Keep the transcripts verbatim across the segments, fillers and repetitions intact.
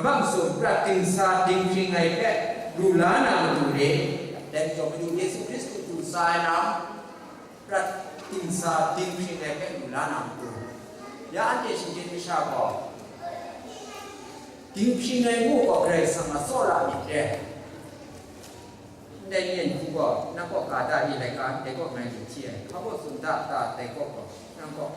Bang sum prat dingsa dinghpring ai hpe lu la na matu re, dai majaw Madu Yesu Hkristu du sa ai lam, prat dingsa dinghpring ai hpe lu la na matu. Ya anhte shinggyim masha gaw, dinghpring ai ngu gaw Karai Kasang a tsawra myit re. Ndai yen hku gaw, nang kaw ga da i laika, ndai kaw ngai lu hti ai, hpa baw tsun da ta, dai kaw gaw, nang kaw.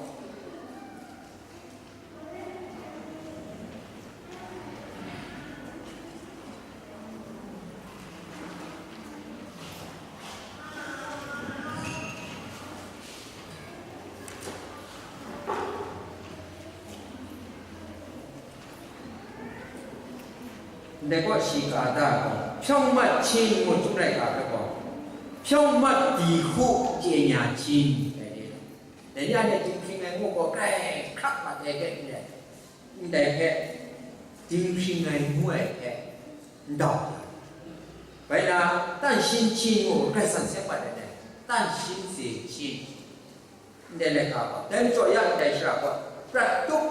Ndai kaw shi ka da gaw, hpyawng mat hcyin ngu chyum rai ga hpe gaw, hpyawng mat di hku chye nya hcyin, dai ni. Dai ni a dinghpring ai ngu gaw grai hkrak mat ai hte ndai, ndai hpe dinghpring ai ngu ai hpe n dau ya. Bai na, tan shin hcyin ngu gaw grai san seng mat ai dai, tan shin ze hcyin. Ndai laika gaw, dai majaw ya ndai shara gaw, prat tup,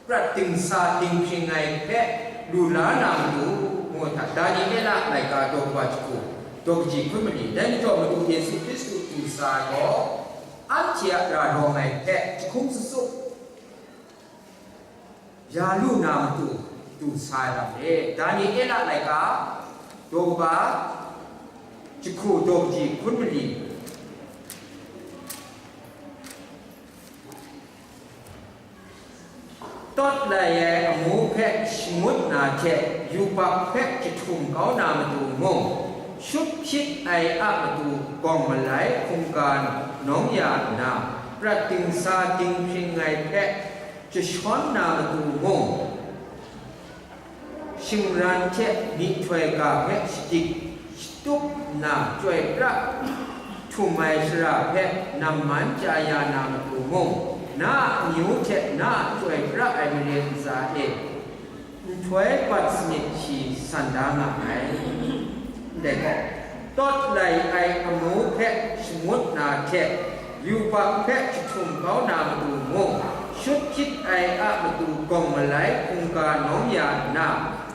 prat dingsa dinghpring ai hpe lu la na matu, ngu hta, Daniela laika daw kaba jahku, daw kaji hkun mali, dai majaw Madu Yesu Hkristu du sa ai gaw, anhte a ra rawng ai hpe jahkum tsatsup, ya lu na matu du sa ai lam re. Daniela laika, daw kaba, jahku daw kaji hkun mali, tawt lai ai amu hpe shangut na hte yubak hpe jahtum kau na matu mung, shut hpyit ai a matu gawng malai hkungga nawng ya nna, prat dingsa dinghpring ai hpe jashawn na matu mung, shingran hte myihtoi ga hpe shadik shatup nna, chyoi pra htum ai shara hpe namman chya ya na matu mung, na a amyu hte na a chyoi pra ai mare ntsa e nhtoi bat sanit shi san da nga ai. Ndai gaw, tawt lai ai amu hpe shangut na hte, yubak hpe jahtum kau na matu mung, shut hpyit ai a matu gawng malai hkungga nawng ya nna,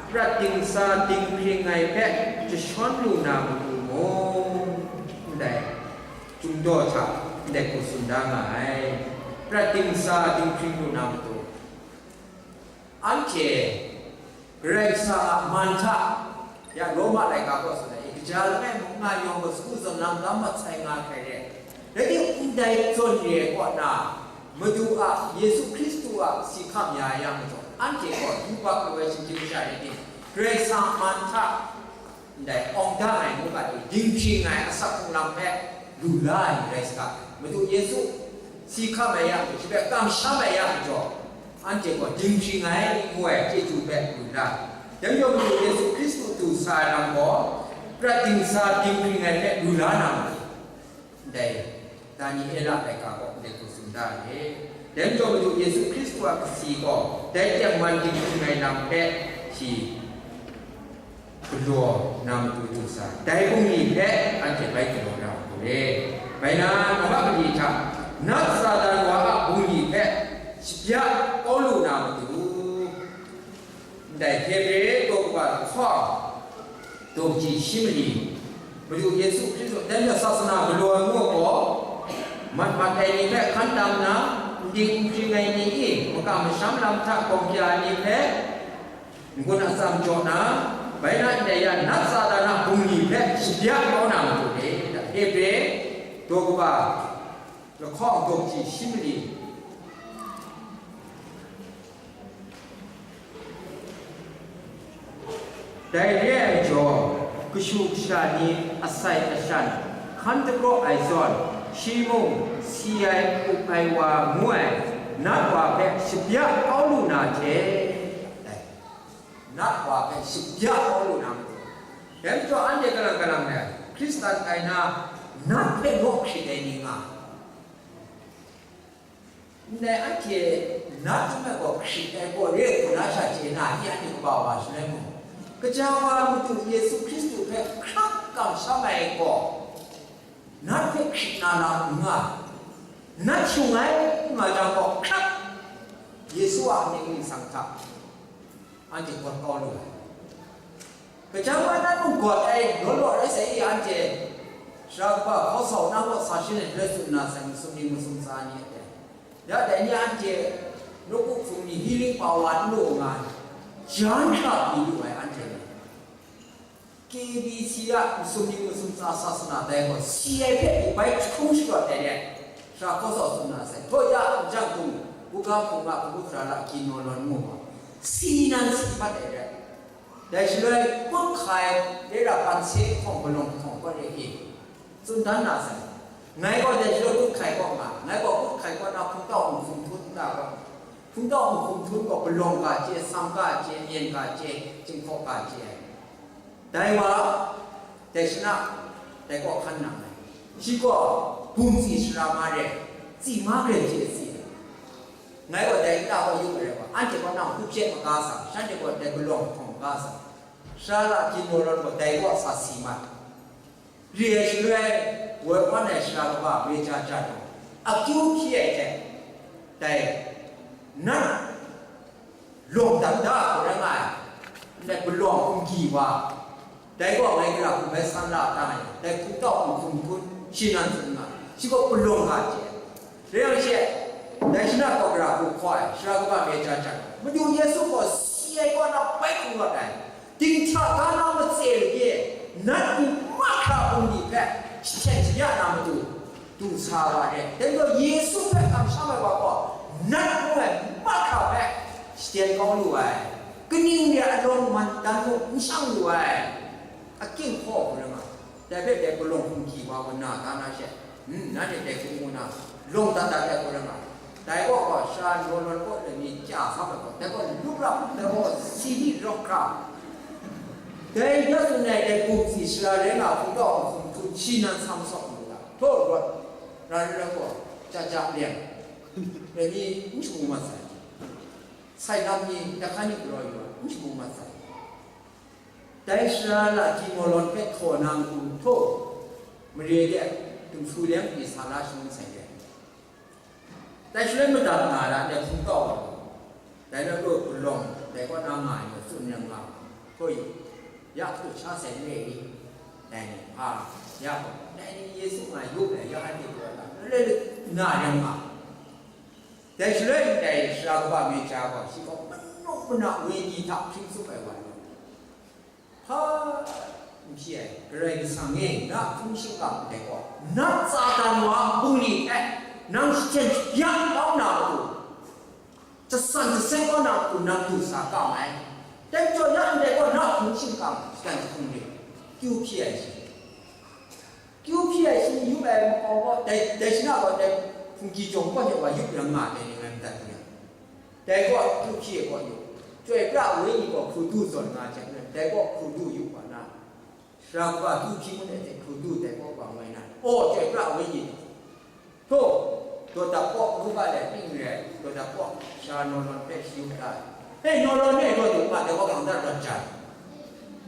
prat dingsa dinghpring ai hpe jashawn lu na matu mung, ndai, Chyum daw hta ndai hku tsun da nga ai. Prat dingsa dinghpring lu na matu, anhte Karai Kasang a man hta, ya Roma laika gaw tsun ai, kaja langai mung nga yawng gaw sagu zawn lam lam mat sai nga hkrai re. Rai timung, ndai zawn re ai kaw na, Madu a, Yesu Hkristu a si hkam ya ai yang majaw, anhte gaw yubak lu ai shinggyim masha rai tim, Karai Kasang a man hta, ndai awng da ai mungga ni dinghpring ai asak hkrung lam hpe lu la ai ni rai saga, Madu Yesu si hkam ai yang, shi hpe kamsham ai yang majaw, anhte gaw dinghpring ai ngu ai chyeju hpe lu la. Dai majaw Madu Yesu Hkristu du sa ai lam gaw, prat dingsa dinghpring ai hpe lu la na matu. Ndai, Daniela laika gaw ndai hku tsun da ai. Dai majaw Madu Yesu Hkristu a kasi gaw dai tengman dinghpring ai lam hpe shi galaw na matu du sa, dai bungli hpe anhte bai galaw na matu re. Bai na, nawku mali hta, nat Satan wa a bungli hpe shabya kau lu na matu. Ndai Hebre daw kaba lahkawng, daw kaji shi mali, Madu Yesu Hkristu, dai majaw sasana galaw ai ngu gaw, mat mat ai ni hpe hkan tam nna, n ding n hpring ai ni i makam masham lam hta gawng kya ai ni hpe n-gun atsam jaw na, bai na ndai ya nat Satan a bungli hpe shabya kau na matu re. Hebre daw kaba lahkawng, daw kaji shi mali. Dai re ai majaw, kashu kasha ni asai ashan hkan dapraw ai zawn, shi mung si ai, up ai wa ngu ai nat wa hpe shabya kau lu na hte, nat wa hpe shabya kau lu na matu. Dai majaw, anhte kalang kalang e Hkristan kai na, nat hpe naw hkrit ai ni nga, ndai anhte nat hpe gaw hkrit ai gaw re ai hku na sha chye na, anhte kaba wa shaloi mung, kaja wa Madu Yesu Hkristu hpe hkrak kamsham ai gaw, nat hpe hkrit na na n nga, nat shung ai n nga jang gaw, hkrak Yesu a mying ningsang hta, anhte gawt kau lu ai. Gaja wa na mung gawt ai law law rai sai i, anhte sara kaba hkaw sa u na gaw sa shin ai rai tsun na sai, masum ni masum tsa ni a teng. Ya dai ni anhte nawku hpung ni healing power n lu nga ai, jan hkra pyi lu ai anhte ni. K B C a masum ni masum tsa sasana dai gaw, si ai hpe bai hkrung sharawt ai de, sara hkaw sa tsun na sai. Htaw ya a jang htung, buga hpung a hpung sara la, kino lawn mu ma, si nan si hpat ai de. Dai shaloi kut hkai, dai ra pan se hkawng palawng hkawng kawt re i, tsun dan na sai. Ngai gaw dai shaloi kut hkai kaw nga, ngai gaw kut hkai kaw na hpungtau nhkum hpun ta gaw, hpungtau nhkum hpun gaw palawng ga chye, sam ga chye, myen ga chye, jinghkaw ga chye ai. Dai wa, dai shana, dai kaw hkan nang ai. Shi gaw, bum tsi sara ma re, tsi ma gren chye tsi ai. Ngai gaw dai nta gaw yu ai wa, anhte gaw nang hku hpye maga sa, shanhte gaw dai palawng hkawng maga sa. Sara la kino lawn gaw dai kaw sa si mat. Re ai shaloi, woi wan ai sara kaba re ja ja taw, akyu hpyi ai hte, dai, nat, lawng dat da, gaw rai nga ai, ndai palawng hkum gyi wa, dai gaw ngai gara hkum bai san la ta nga yang, dai hkum tau hkum hkum hpun, shi nan tsun nga, shi gaw palawng ga chye ai. Rai yang she, dai shana gaw gara hkum hkaw ai, sara kaba re ja ja taw, Madu Yesu gaw si ai kaw na bai hkrung rawt ai. Dinghta ga na matse lage, nat ni mahkra bungli hpe jahten jaya na matu, du sa wa re. Dai majaw Yesu hpe kamsham ai wa gaw, nat ngu ai mahkra hpe shaden kau lu ai. Kaning re ai alawng man dan mung n shang lu ai. Aking hkaw hkrum ai. Dai hpe dai palawng hkum hkyi wa gaw na ga na she, hmm, nanhte dai hku mu na, lawng dat dat ai hku rai nga ai. Dai gaw gaw, sara naw lawn kaw lani chya sa ai gaw, dai gaw lup rap, dai gaw si di rawk hkra. Dai ya tsun ai dai bum tsi sara rai nga hpung tau hkum htum shi nan sa masawk lu ga, htaw rawt, ra rai rai gaw, ja ja leng, lani n shamu mat sai. Sai lam ni, dahkan ni galaw yu ai, n shamu mat sai. Dai sara la kino lawn hpe htaw na matu htaw, mare de, dumsu leng pyi sa la shangun sai de. Dai shaloi madat nga ai, dai hpung tau ai, dai na gaw palawng, dai kaw na nga ai ni tsun yang nga, hoi, ya hku sha sai n re i, dai ni, a, ya gaw, dai ni Yesu nga yup ai, ya anhte gaw na, le le, na yang nga. Dai shaloi ndai sara kaba mi ja gaw, shi gaw manu mana wenyi hta hpring tsup ai wa ni, hpa n hpyi ai, Karai Kasang e, na hpung shingkang ndai gaw, nat Satan wa a bungli hpe nang jahten jahpyak kau na matu, jasan jaseng kau na matu nang du sa kam ai. Dai majaw, na ndai gaw, na hpung shingkang jahten jahpung re, kyu hpyi ai shi. Kyu hpyi ai shi yup ai makau gaw, dai, dai shana gaw dai hpunggi jawng kaw hte wa yup yang nga ai ni ngai madat ni yang, dai gaw kyu hpyi ai gaw yup. Chyoi pra ai wenyi gaw hkru du zawn nga ai hte maren, dai gaw hkru du yup wa na, sara kaba kyu hpyi ngut ai hte hkru du dai gaw wa ngoi na, aw, chyoi pra ai wenyi, htaw, dawt dap kaw, ngu ga le, ning re ai, dawt dap kaw, sara naw lawn hpe shayum da ai. Hei, naw lawn e rawt u, ma dai wa kang da rawt jai.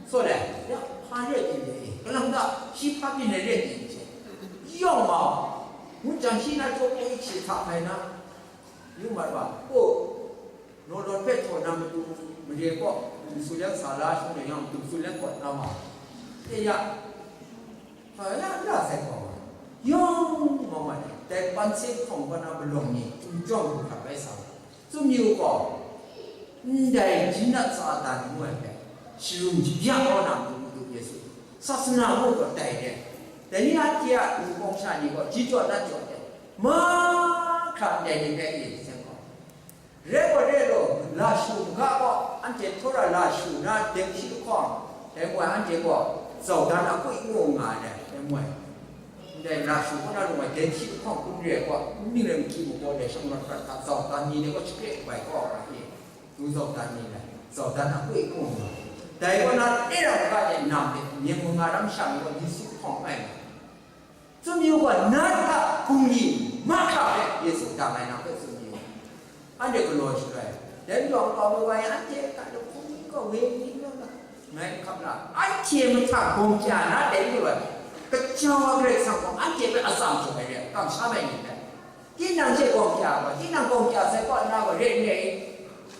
Saw le, ya, hpa re ai byin de e, kalang ta, shi hpa byin ai re ai byin hte, yawng mau, ngu jang shi na jaw koi hte hta hpai na, yu mat wa, o, naw lawn hpe htaw na matu, mare kaw, dumsu leng sa la shung de yang, dumsu leng kawt na ma, e ya, hpa ya, ya sai gaw, yawng mau mat ai, dai panse hkawng kaw na malawng ni, chyum jawng hkrat bai sa. Tsun yu gaw, ndai jinat Satan ngu ai hpe, sharum jabya kau na matu matu Yesu, sasana muk gaw tai re, dai ni a hte a wunpawng sha ni gaw, ji jaw na jaw ai, mahkra ndai ni hpe e seng gaw, re gaw re law, lashu maga gaw, anhte htaw ra lashu na deng shi lahkawng, dai gaw anhte gaw zau dan akwi ngu nga ai dai, dai gaw. Ndai lashu kaw na lung ai, den hti lahkawng hkun re ai kaw, n ning rai mahkyi mu gaw, dai shang rawt prat hta zau dan ni dai gaw shakre bai kau ai ni, du zau dan ni lai, zau dan a kwi hkung nga. Dai kaw na, e ra hkra de nam de, myeng manga ram shang ni gaw, Yesu hpawng ai nga. Tsun yu gaw, nat a bungli mahkra hpe Yesu dang ai nang hpe tsun yu. Anhte galaw shaloi, dai majaw nkau mi wa yang, anhte a hta lahkawng ni gaw, we ni gaw, ngai n hkap la, anhte mahtang gawng kya na dai majaw ai, kacau ai Karai Kasang gaw anhte hpe atsam jaw ai re ai, kamsham ai ni hpe, tinang she gawng kya gaw, tinang gawng kya sai kaw nna gaw, re n re i?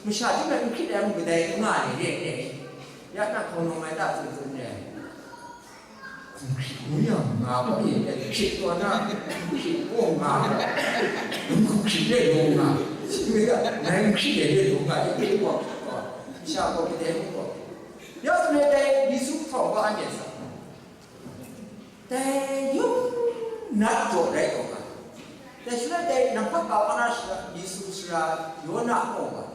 Masha chyum ai n hkrit ai mung kadai n nga ai re ai re. Ya na hkawng nawng ai ta tsun tsun re ai. N hkrit ngu yang nga gaw e, hkrit taw na, n hkrit gaw nga, n hkrit re gaw nga, ngai n hkrit ai re gaw nga, e hkrit gaw hkrit gaw, masha gaw kadai mung gaw. Ya tsun ai dai, Yesu hkawng gaw anhte sa. Dai yawng nat jaw rai taw nga. Dai shaloi dai namhpa ka na sara, Yesu sara Yona a gaw nga.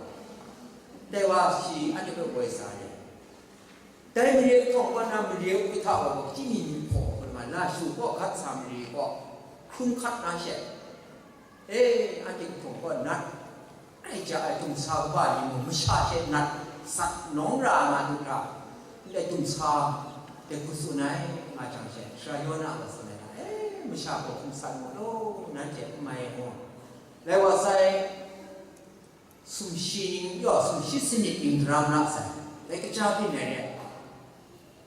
Dai wa shi anhte hpe woi sa ai. Dai mare kahtawng kaw na mare uhkahta wa gaw, hkying mi myi hpaw hkrum ai, lashu kaw gat sa mare kaw hkrum hkat na she, e, anhte kahtawng kaw nat, ai ja ai dumsa kaba ni mung masha hte nat sat nawng ra nga lu hkra, ndai dumsa dai hku tsun ai nga jang she, sara Yona gaw tsun ai hta, e, masha gaw hkum sat mu law, nanhte n mai ai gaw, lai wa sai, sumshi ning, yaw, sumshi sanit ning daram la sai, dai kaja byin ai re ai.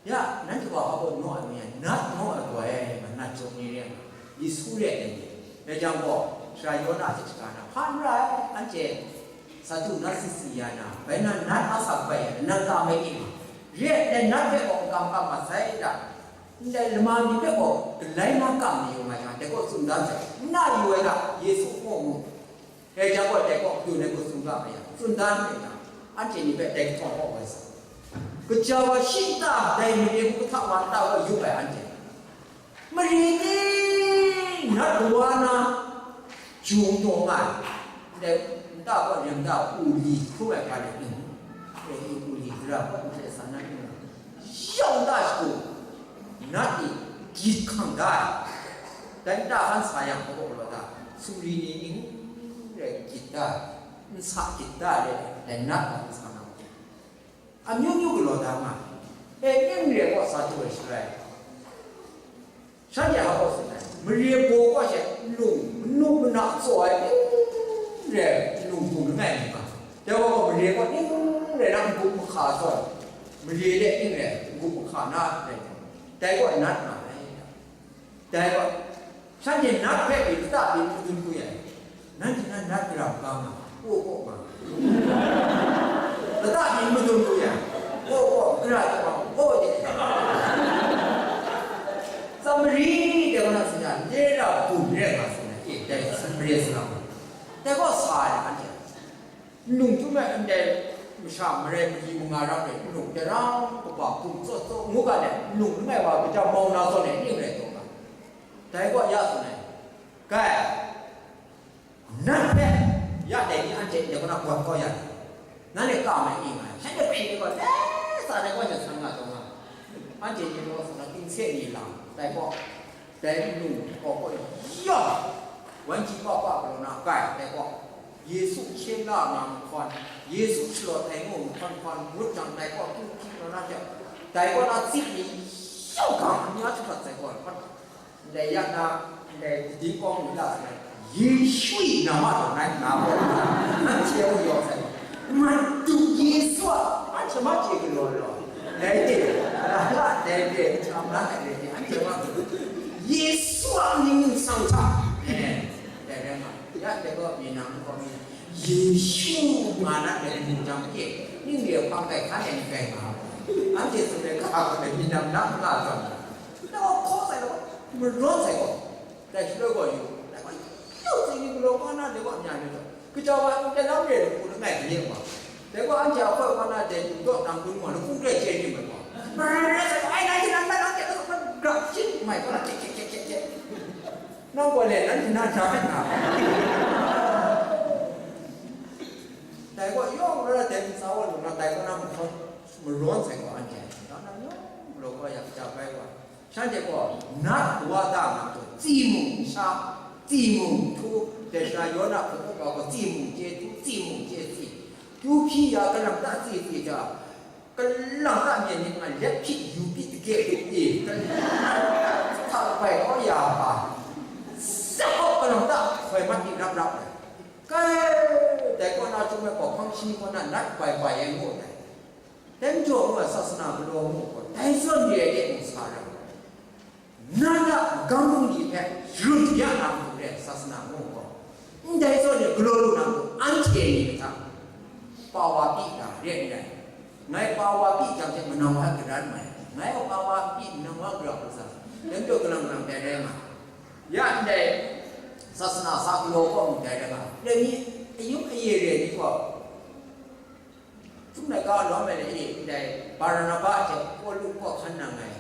Ya, nanhte wa hpa baw naw ai ni, nat naw ai gaw e, manat jaw ni re ai, Yesu re ai ni. Dai jang gaw, sara Yona hte shaga na, hpa n ra ai, anhte sa du nat sisi ya na, bai na nat a sa bai ya, nat ka mai i ma. Re ai, nat hpe gaw n kam kam mat sai ta? Ndai lama ni hpe gaw galai na kam mayu nga yang, dai gaw tsun dan sai, n na yu ai ga, Yesu hpung mu. Dai jang gaw dai kaw, du ai hku tsun ga ma yang, tsun dan ai jang, anhte ni hpe dai kahtawng kaw woi sa. Kaja wa shi nta dai mare uhkahta wa nta wa yup ai anhte? Mare ni nat kawa na jung taw nga ai, ndai nta kaw rim nta u li hkrum ai ga ni, ing, e, u li gara kaw n hte sa na ing, yawng nta shagu, nat ni gyit hkang da ai. Dai nta hkan sa yang, hpa baw galaw da, sumri ni ning rai gyit da ai, nsa gyit da ai, dai nat gaw nsa na matu. Amyu myu galaw da nga ai. E, ning re gaw sa du ai shaloi, shanhte hpa baw tsun ai, mare baw kaw she nlung, manu mana tsaw ai ning re nlung hkum langai mi nga. Dai wa gaw mare kaw ning re na n-gup mahka tsaw ai, mare de ning re n-gup mahka na rai, dai gaw nat nga ai. Dai gaw, shanhte nat hpe pyi lata pyi n madun kwi ai, nanhte na nat gara ga nga, kaw kaw nga, lata pyi n madun kwi ai, kaw kaw, gara chyawm ai, kaw de, Samari de wa na tsun ai, le ra bum re nga tsun ai, e, dai Samari salang, dai gaw sa ai, anhte. Nlung htum ai ndai masha marai mali manga rau re, nlung daram kaba hkum tsawt tsawt ngu ga let, nlung langai wa kaja mau na zawn e ning rai taw nga. Dai gaw ya tsun ai, kai, nat hpe ya dai ni anhte ndai kaw na gawt kau ya ni, nanhte ka mai i nga ai, shanhte hpe ni gaw dai sa dai gaw hte san nga taw nga, anhte ni gaw sa na tingse ni lam, dai gaw, dai nlung hpaw kaw ya, wan ji pa pa galaw na kai, dai gaw, Yesu hkye la na mahkawn, Yesu shalaw tai ngu mahkawn hkawn ngut jang, dai gaw hpung hpyi na na jang, dai gaw na tsip ni yau gang anya jahpat sai gaw, ndai ya na, ndai dingkawng ni la sai, Yesu i na ma taw nai na gaw, nanhte a yawng sai, Madu Yesu a, anhte ma chye galaw law, dai de, la la, dai de, htam na ai de, anhte ma, Yesu a mying nsang hta, eh, dai rai nga. Ya dai gaw, mi nang gaw mi, Yesu nga na dai mung jang pyi, ning de hpang kai hkan e n kai nga, anhte tsun ai ga gaw dai mi nang na nga tawn, dai gaw hkaw sai law, marawn sai gaw, dai shaloi gaw yu, dai gaw yu, tsing ni galaw kau na, dai gaw mya ni gaw, kaja wa n dai lam re ai hku langai gale wa, dai gaw anhte a hkoi wa na dai yu daw nang gun gaw, lahkung grai chye ni mai gaw, mara rai sai gaw, ai, nang hte nang hta nang hte, grap shit mai gaw na, hkye hkye hkye hkye hkye. Nang gaw le, nanhte na hta hpe nga. Dai gaw yawng na dai ntsa wa lu na, dai gaw na mahkawn marawn sai gaw anhte, nang na yawng galaw gaw ya, ja bai gaw, shanhte gaw nat wa da nga taw, tsi mung sha, tsi mung htu, dai sha Yona hpung up wa gaw, tsi mung chye htu, tsi mung chye tsi, kyu hpyi ya, kalang ta tsi tsi ja, Kalang ta myen ni a let hpyi yu pyi dage du pyi, kalang ta hta bai kau ya hpa, zak gaw kalang ta hkoi mat ni rap rap ai. Kai, dai kaw na chyum ai hpawhpang shi kaw na nat bai bai ai ngu ai. Dai majaw ngu ai sasana galaw ngu gaw, dai zawn re ai de mu sa ra. Nat a magam bungli hpe sharun ya na matu re ai sasana ngu gaw, ndai zawn e galaw lu na matu anhte ni hta, pa wa pyi na re n rai. Ngai pa wa pyi jang hte manang wa garan mai, ngai a pa wa pyi manang wa gara hkrup sa, dai majaw galang galang dai rai nga. Ya ndai sasana sa galaw kaw mung dai rai nga. Dai ni ayung aye re ni gaw, htum laika lawm ai ni, ndai Barnaba hte Pawlu kaw hkan nang ai,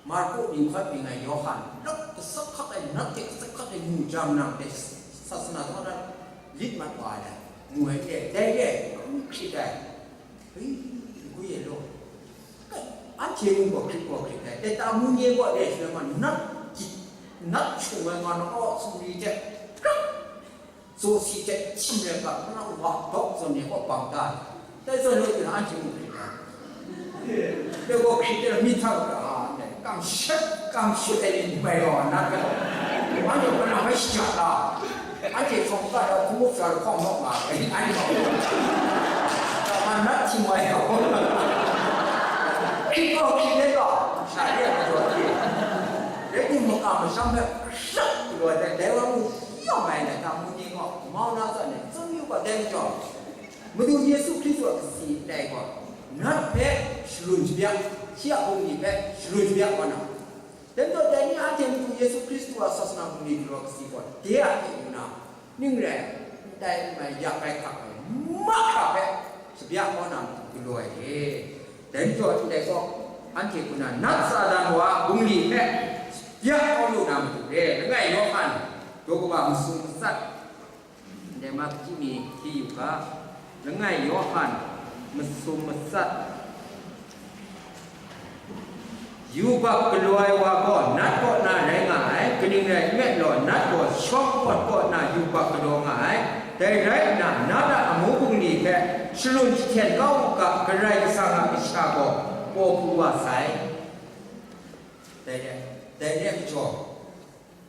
Marku mying hkawt mying ai Yawhan, lawk kasak hkak ai, nat hte kasak hkak ai mu jang nang hte sasana tawng na lit mat wa ai, ngu ai re, dai re, n hkrit ai. Hui, gwi e law. Anhte mung gaw hkrit gaw hkrit ai. Dai ta mu nye gaw re, shi ma nat, nat hkyung ai nga na, aw, sumri hte, krak, Tsaw si hte htim rai ga, nang wa dawk zawn ni gaw bang da ai. Dai zawn rai timung, anhte mung hkrit ai. Dai gaw hkrit ai, myi hta ga, a, dai, kam shat, kam shat ai ni bai gaw, na ga. Anhte hpa na mai shajat la. Anhte shawng ga da, hpung up sa lahkawng nawk nga ai, anhte gaw. Ga ma nat htim ai gaw. Hkrit gaw hkrit ai gaw, sha re ai gaw hkrit. Rai timung, makam masham hpe shak galaw ai, dai wa mung yawng ai, dai ta mu ni gaw, mau na zawn ai, tsun yu gaw, dai majaw, Madu Yesu Hkristu a kasi ndai gaw, nat hpe shalun shabyak, shi a bungli hpe shalun shabyak wa na. Dai majaw, dai ni anhte Madu Yesu Hkristu a sasana bungli galaw kasi gaw, de a hte yu na, ning rai, ndai n mai, yak rai hkak ai, mahkra hpe shabyak kau na matu galaw ai re. Dai majaw, ndai gaw, anhte hku na nat Satan wa a bungli hpe shabyak kau lu na matu re. Langai Yawhan, daw kaba masum matsat, Ndai ma hpyi mi hpyi yu ga, langai Yawhan masum matsat, yubak galaw ai wa gaw nat kaw na rai nga ai, kaning rai nme law, nat gaw shawng pawt kaw na yubak galaw nga ai. Dai rai nna, nat a amu bungli hpe shalun jahten kau u ga, Karai Kasang a Kasha gaw paw pru wa sai. Dai rai, dai rai majaw,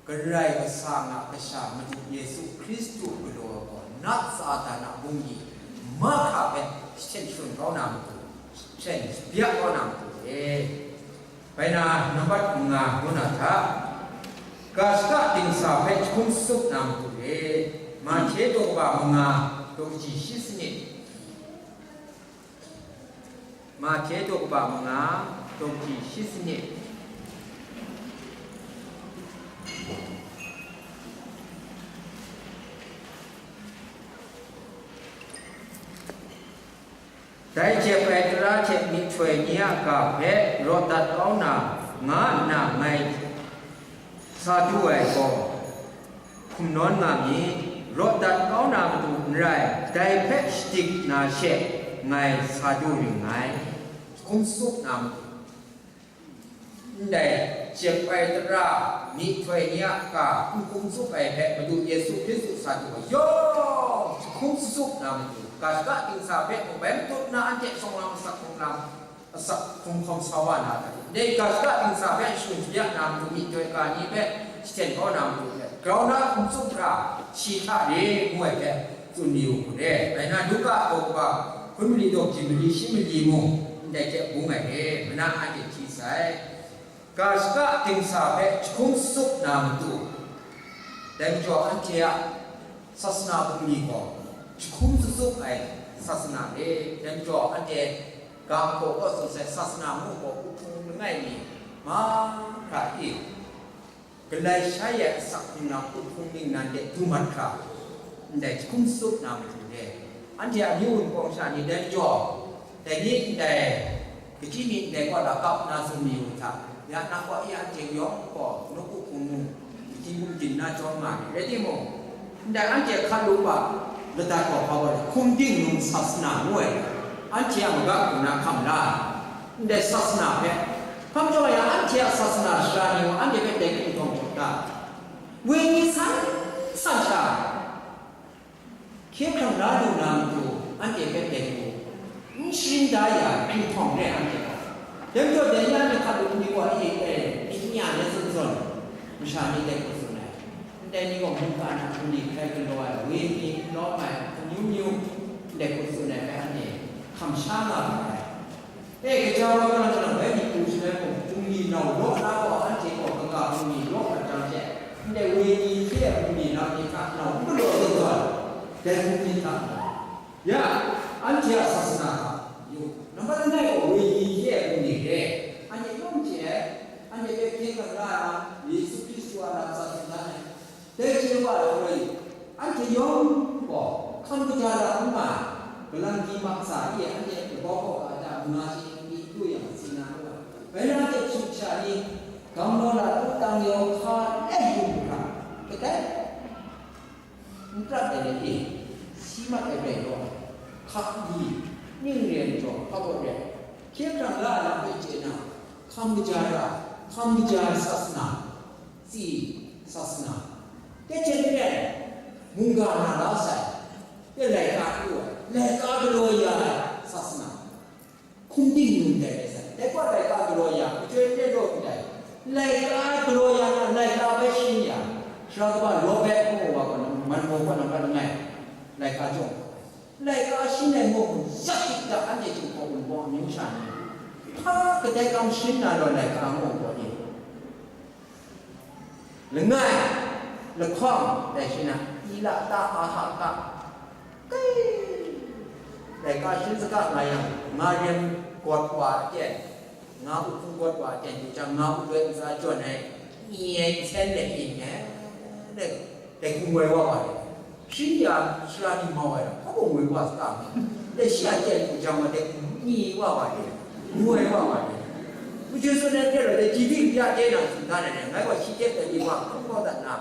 Karai Kasang a Kasha Madu Yesu Hkristu galaw ai gaw, nat Satan a bungli mahkra hpe jahten shalun kau na matu, jahten shabyak kau na matu e. Bai na, nambat manga ngu na hta, ga shaka dingsa hpe jahkum tsup na matu e. Mahte daw kaba manga, daw kaji shi sanit. Mahte daw kaba manga, daw kaji shi sanit. Dai jep ai tara hte myihtoi ni a ga hpe raw dat kau na, nga nna ngai sa du ai gaw, hkum nawn nga mi, raw dat kau na matu n rai, dai hpe shadik na she ngai sa du ring ngai. Hkum tsup na matu, ndai jep ai tara, myihtoi ni a ga n hkum tsup ai hpe Madu Yesu Hkristu sa du ai yawng, hkum tsup na matu, ga shaka dingsa hpe mung bai matut nna anhte shawng lam asak hkrung lam, asak hkrung hkawm sa wa na hta, dai ga shaka dingsa hpe shalun shabyak na matu, myihtoi ga ni hpe jahten kau na matu hte, grau na hkum tsup hkra, shi hta re ngu ai hpe tsun mayu hku re. Rai nna, Luka daw kaba hkun mali daw kaji mali shi mali mung ndai hte bung ai re, mana anhte hti sai. Ga shaka dingsa hpe jahkum tsup na matu, dai majaw anhte a sasana bungli gaw jahkum tsup ai sasana re. Dai majaw anhte ga hkaw kaw tsun sai, sasana ngu gaw, uhpung langai mi mahkra e, galai shai ai asak hpring lam, uhpung ningnan de du mat hkra, ndai jahkum tsup na matu re. Anhte a myu wunpawng sha ni dai majaw, dai ni ndai, kaji ni ndai kaw la kap na tsun mayu hta, ya na kaw e anhte yawng gaw nawku hpung mung, kaji mung din na jawm nga ni rai timung, ndai anhte hkat lu hpa ladat gaw hpa gaw hkum ting num sasana ngu ai, anhte a maga hku na hkam la ai, ndai sasana hpe, hkam jaw ya, anhte a sasana shara ni gaw anhte hpe dai hkring htawng jaw da, wenyi san san sha, hkye hkrang la lu na matu, anhte hpe dai hku n sharin da ya, hkring htawng re anhte gaw. Dai majaw, dai ni anhte hkat lu ni gaw, e, e, myit nya let zawn zawn, masha ni dai hku tsun ai. Ndai ni gaw mungkan a hkungli hkrai galaw ai, wenyi lawm ai, amyu myu, dai hku tsun ai hpe anhte hkam sha nga lu ai. E, kaja wa kalang kalang bai myit du shaloi mung, bungli nau law na gaw, anhte gaw kaga bungli law mat jang she, ndai wenyi hte bungli lam ni hta nau n galaw zawn zawn, dai hku myit hta gaw, ya, Anhte a sasana hta yu, nambat langai gaw wenyi hte wenyi re, anhte yawng hte, anhte hpe hkyen hkrang la ai, Yesu Hkristu a lam tsun dan ai. Dai hte wa ai hkrai, anhte yawng gaw hkam kaja da n nga ai, galang di maksa e anhte labau kaw ga da manga shi n du yang, si na lu ai. Bai na hte sut sha ni, gam law la, tutang yawng hka let yu hkra, kadai n prat ai rai e, si mat ai rai law, hka di, ning re ai jaw, hpa baw re ai, hkyen hkrang la ai lam hpe chye na, hkam kaja ra, hkam kaja ai sasana, tsi sasana, kehten re ai, mungga na la sai, ya laika lu ai, laika galaw ya ai sasana, hkum ting nu ndai rai sai, dai gaw laika galaw ya, majoi n rai law ndai, laika galaw ya na, laika bai shin ya, sara kaba Robert ngu wa gaw, man gaw gaw nambat langai, laika jawng, laika shin ai ngu, yak dik da, anhte Jinghpaw Wunpawng amyu sha ni, hpa kadai kam shin na law, laika ngu gaw ni. Langai, lahkawng, dai shi na, i la ta, a ha ka, kai, laika shin saga nga yang, nga rem gawt wa aten, nga uhpung gawt wa aten, yu jang nga uloi ntsa jawn ai, ni ai nsen de yin ai, dai, dai hkum woi wa wa ai. Shin ya sara ni mau ai, hpa bung woi wa sa ta? Dai shi a chyen hku jang wa de, ni wa wa de, ngu ai wa wa de. Hku jun tsun ai hte rau, dai ji ting bya de nang tsun da ai, ngai gaw shi hte dai ni wa hkrum kau dat na,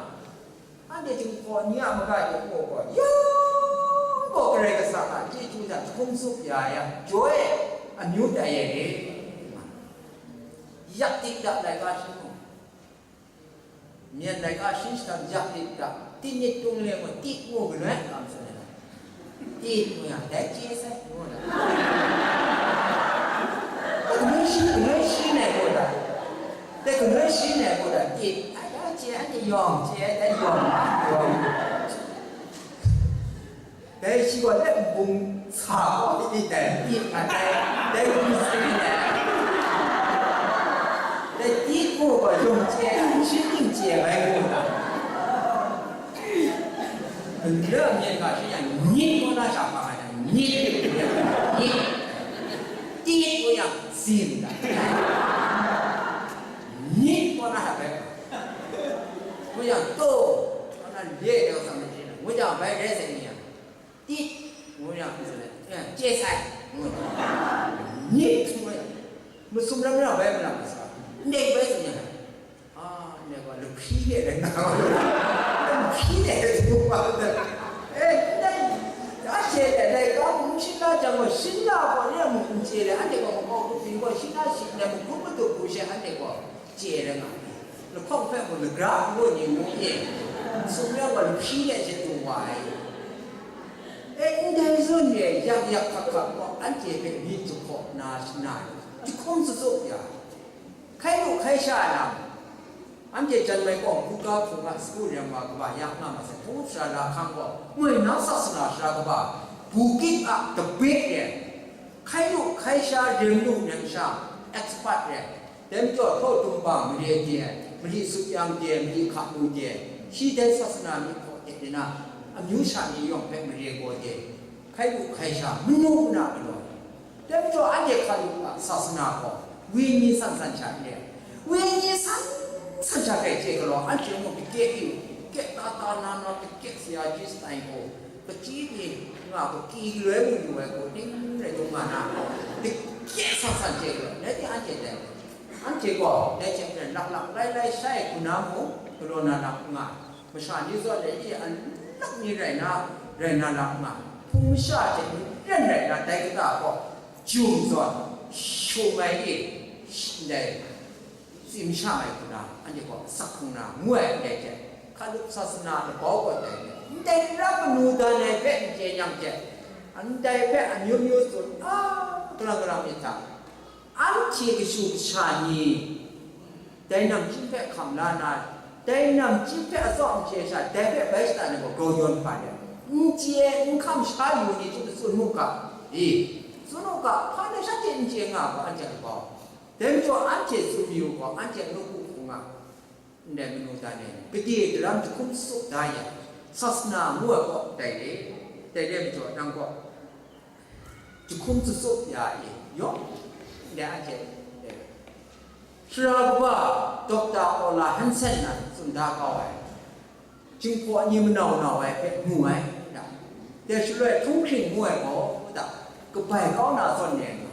anhte Jinghpaw ni a maga e gaw, yawng gaw Karai Kasang a chyeju hta jahkum tsup ya yang, jaw e, amyu tai ai re. Yak dik da, laika shin mu. Myen laika shin shadang yak dik da, tinit tung le mu, tit ngu galoi kam tsun ai. Tit ngu yang, dai chye sai ngu da. Dai galoi shi, galoi shi nai gaw da. Dai galoi shi nai gaw da, tit. Ai, dai chye, anhte yawng chye, dai yawng, yawng. Dai shi gaw dai nbung sa gaw myit dai, myit mat dai, dai nbung sa myit dai. Dai tit gaw gaw yawng chye ai, shi ting chye ai bai gaw na. Nle myit ga shi yang, myit gaw na sha hpa nga yang, myit, myit. Tit gaw yang, zim dai. Myit gaw na sha bai. Gaw yang, to, gaw na le, gaw sa myit dai. Gaw yang, bai dai sai ni yang. Tit, ngu yang, eh, chye sai, ngu yang. Myit, ngu yang. Masum lam lam bai ma lam ma sa. Ndai bai tsun yang. Ah, ndai gaw, lahpri de rai na. Lahpri de rai tsun wa. Eh, ndai, a chye de, ndai gaw, mung shin la jang gaw, shin la gaw, ni a mung n chye de, anhte gaw, makau hku byin gaw, shin la shi, ndai mung hkrum matup hku she, anhte gaw. Chye rai nga, lahkawng hpe mung lagra n lu ni mu e, sumnang gaw lahpri de hte du wa ai. E, ndai zawn e, yak yak hkak hkak gaw anhte hpe myit jahkaw na shana ai, jahkum tsatsup ya, hkai lu hkai sha ai lam, anhte jan mai kawng hkungga hpung a sagu rem wa kaba ya nga masai, hpung sara la hkang gaw moi nang sasana sara kaba, bukit a kabit e, hkai lu hkai sha, rem lu rem sha, expert re, dai majaw htaw dum bang mare de, mali sut yang de, mali hka mu de, shi dai sasana myit hkaw de na, amyu sha ni yawng hpe mare gaw de, hkai lu hkai sha, manu mana galaw. Dai majaw anhte hka lu a sasana gaw, wenyi san san sha n re, wenyi san san sha hpe chye galaw, anhte mung dake yu, dake ta ta na na, dake saya ji sangai gaw, Kachyi ni nga gaw, kyi galoi mu yu ai gaw, ning rai dung nga na, dake san san chye gaw, dai hte anhte dai, anhte gaw dai hte maren laklak lai lai shai hku na mung, galaw na lam n nga, masha ni zawn e, alak ni rai na, rai na lam n nga, hpung masha hte maren rai na, dai kata gaw, jum zawn, shung ai e, ndai, tsim sha ai hku na, anhte gaw asak hkrung na ngu ai ndai hte, hkalup sasana labau gaw dai hte, ndai ram manu dan ai hpe n chye yang hte, ndai hpe amyu myu tsun, a, kalang kalang myit hta, anhte kashu kasha ni, dai namchying hpe hkam la na, dai namchying hpe atsawm n chye sha, dai hpe bai shada ni gaw grau yawn hpa let, n chye n hkam sha yu ni chyum tsun mu ga, i, tsun u ga, hpa na shanhte n chye nga gaw, anhte labau. Dai majaw anhte tsun mayu gaw, anhte nawku hku nga, ndai manu dan e, gade daram jahkum tsup da yang, sasana ngu ai gaw dai re, dai re majaw nang gaw, Jahkum tsatsup ya e, yawng de anhte, Sara kaba Dokta Ola Hansen nan tsun da kau ai, Jinghpaw ni manau nau ai hpe mu ai, da. Dai shaloi htunghkring ngu ai gaw, da, kabai kau na zawn re nga,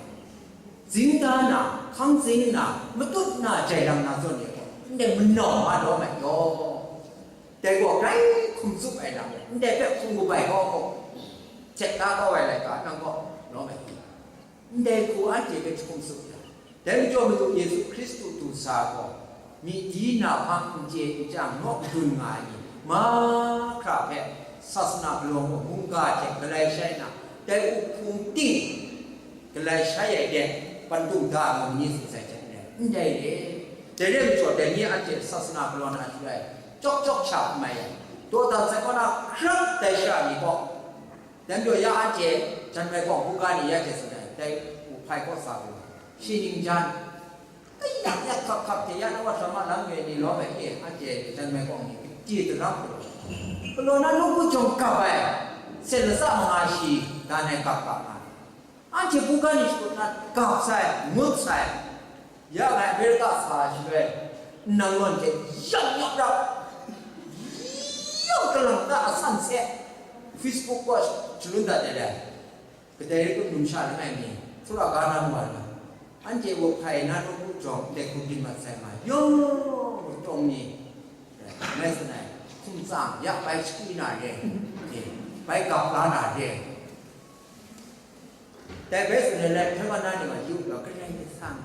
zing da na, hkang zing na, matut na, jai lang na zawn re gaw, ndai manau nga lawm ai gaw, dai gaw grai hkum tsup ai lam, ndai hpe hkum kabai kau gaw, hte da kau ai laika nang gaw lawm ai. Ndai hku anhte hpe jahkum tsup ya. Dai majaw Madu Yesu Hkristu du sa gaw, myi di na hpang n chye n chyang naw kadun nga ai ni mahkra hpe, sasana galaw mungga hte galai shai na, dai uhpung ting galai shai ai de, pantung da ai ni tsun sai hte maren, ndai re. Dai re majaw, dai ni anhte sasana galaw na hte rai, cawk cawk sha n mai yang, dawdan sai kaw na hkrap dai sha ni gaw, Dai majaw ya anhte jan mai gaw, buga ni ya hte tsun ai, dai u hpai kaw sa gaw, shi ning jan, kayak yak hkap hkap hte ya na wa hkra ma lam ngai ni lawm ai e, anhte jan mai gaw ni, kati daram gaw, galaw na nawku jawng gap ai, sen latsa manga shi dan ai gap gap nga ai. Anhte buga ni shakut na gap sai, ngut sai, ya ngai America sa shaloi, nang nawn hte yawng yawng rap, yawng kalang ta a san se, Facebook gaw shalun dat ai le, kadai rai kun, numsha langai mi, tsawra ga na mu ai na, anhte wa hpai na nawku jawng ndai hku byin mat sai ma, yawng tawng ni, ngai tsun ai, hkum tsang, ya bai shakri na re, bai gap la na re. Dai bai tsun ai, hpyen wa na ni gaw yu gaw, Karai Kasang,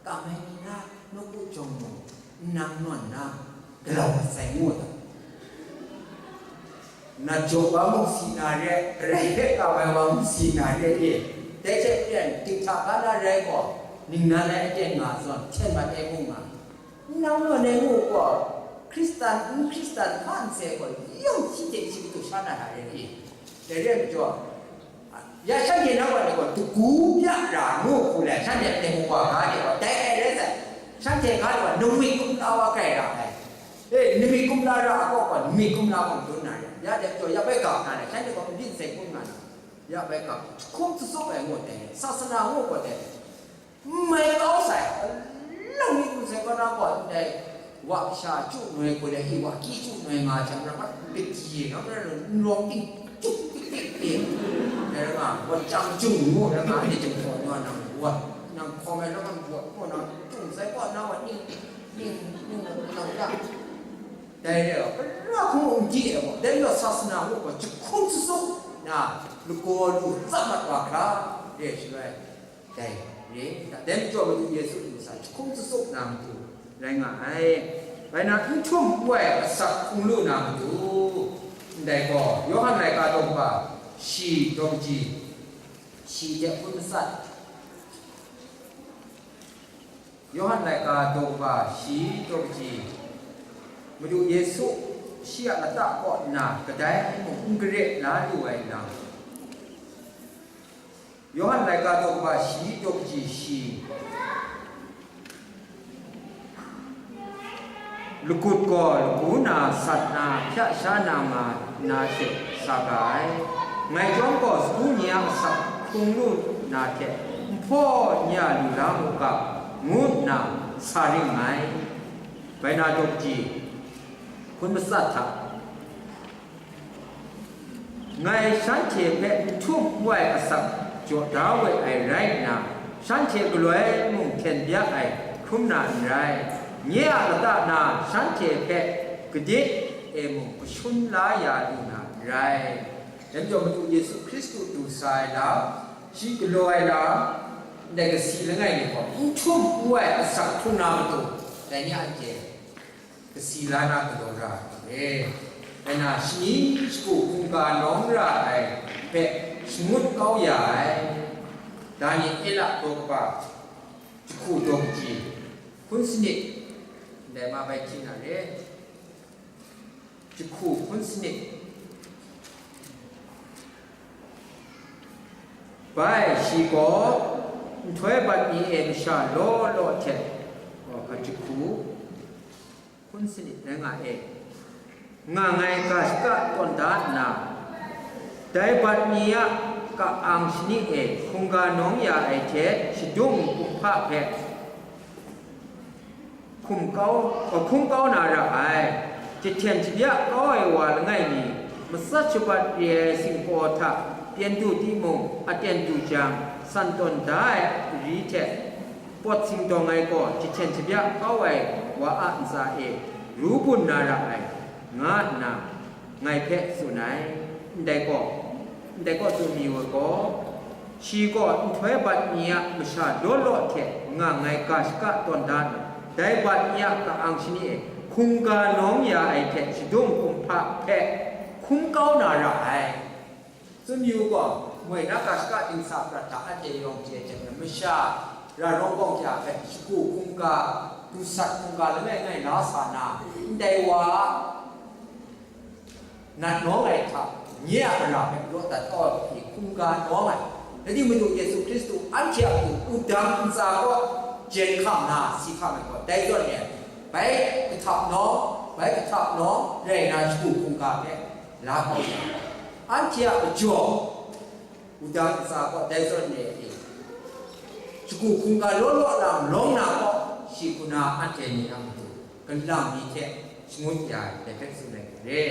kam ai ni na, nawku jawng mung, nang nawn na, galau mat sai ngu ai. Na jaw wa mung si na re, Karai hpe kam ai wa mung si na re e. Dai hte maren, dinghta ga na rai gaw, ningnan ai aten nga zawn, hten mat ai mung nga. Nang nawn ai ngu gaw, Hkristan, n Hkristan hpa ntse gaw, yawng shi hte shi matu sha na hta rai i? Dai re ai majaw, ya shanhte na wa ni gaw, dagu bya ra ngu hku le, shanhte a mu wa ga de gaw, dai ai rai sai, shanhte ga de gaw, ningmwi kumla wa grai ra ai. E, ningmwi kumla ra ai gaw, ningmwi kumla gaw madun na re. Ya dai majaw, ya bai gap na le, shanhte gaw mabyin sai kun nga na, ya bai gap, jahkum tsatsup ai ngu dai, sasana ngu gaw dai. N mai kau sai, alang mi n sai kaw na gaw, ndai wa kasha chyu noi, gulai i wa ki chyu noi nga jang, ram mat kati, ram rai lu, n rawng ting, chuk tik tik ting, dai ram nga, wa jang jung ngu, ram nga, ni jung kaw nwa nang, wa, nang hkawm ai ram nga, wa, kaw nang, jung sai kaw na wa, ning, ning, nang ya. Dai rai gaw, pra hkungga n di ai gaw, dai gaw sasana ngu gaw, jahkum tsatsup na, lagaw lu tsap mat wa hkra, re shaloi, Dai re, dai majaw Madu Yesu du sa jahkum tsatsup na matu rai nga ai. Bai na, n htum n wai asak hkrung lu na matu, ndai gaw, Yawhan laika daw kaba shi daw kaji, shi hte hpun matsat. Yawhan laika daw kaba shi daw kaji, Madu Yesu shi a lata kaw nna kadai mung n gare la lu ai lam. Yawhan laika daw kaba shi daw kaji shi, lagut gaw lagu na sat na hpya sha na nga na she sa ga ai. Ngai chyawm gaw sagu ni a asak hkrung lu na hte, nhpaw ni a lu la mu ga, ngu nna sa ring ngai. Bai na daw kaji, hpun matsat hta. Ngai shanhte hpe n htum n wai asak jaw da we ai rai nna, shanhte galoi mung hten bya ai hkrum na n rai. Nye a lata na shanhte hpe gade e mung kashun la ya lu na n rai. Dai majaw Madu Yesu Hkristu du sa ai lam, shi galaw ai lam, ndai kasi langai mi gaw n htum n wai asak hkrung na matu, dai ni a n chye. Kasi la na galaw ra ai hte, dai na shani shagu hkungga nawng ra ai hpe shangut kau ya ai. Daniela daw kaba jahku daw kaji hpun sanit, ndai ma bai hti na re, jahku hpun sanit. Bai, shi gaw nhtoi bat ni e masha law law hte, a, jahku hpun sanit rai nga e, nga ngai ga shaka tawn da nna, dai bat ni a Ka-ang shani e hkungga nawng ya ai hte shadung kumhpa hpe hkum kau, hkum kau na ra ai. Jahten jabya kau ai wa langai mi, matsat shabat re ai singkaw hta pyen du timung, aten du jang, san tawn da ai ari hte pawt singdawng ai gaw jahten jabya kau ai wa a ntsa e ru bun na ra ai, nga nna ngai hpe tsun ai. Ndai gaw, ndai gaw tsun mayu ai gaw, shi gaw nhtoi bat ni a masha law law hte nga ngai ga shaka tawn da nna, dai bat ni a ka-ang shani e hkungga nawng ya ai hte shadung kumhpa hpe hkum kau na ra ai. Tsun yu gaw, moi na ga shaka dingsa prat hta anhte yawng chye jang, masha ra rawng gawng hkya hpe shagu hkungga, dusat hkungga langai ngai la sa na, ndai wa a nat nawng ai hta, nye a mara hpe law dat kau ai hpe hkungga nawng ai. Rai timung, Yesu Hkristu anhte a matu wudang ntsa kaw jen hkam na si hkam ai gaw, dai zawn e bai kahtap nawng, bai kahtap nawng rai na shagu hkungga hpe la kau ya. Anhte a majaw, wudang ntsa kaw dai zawn e, shagu hkungga law law lam lawng na kaw, shi hku na anhte ni a matu galang mi hte shangun ya ai dai hpe tsun ai hku re.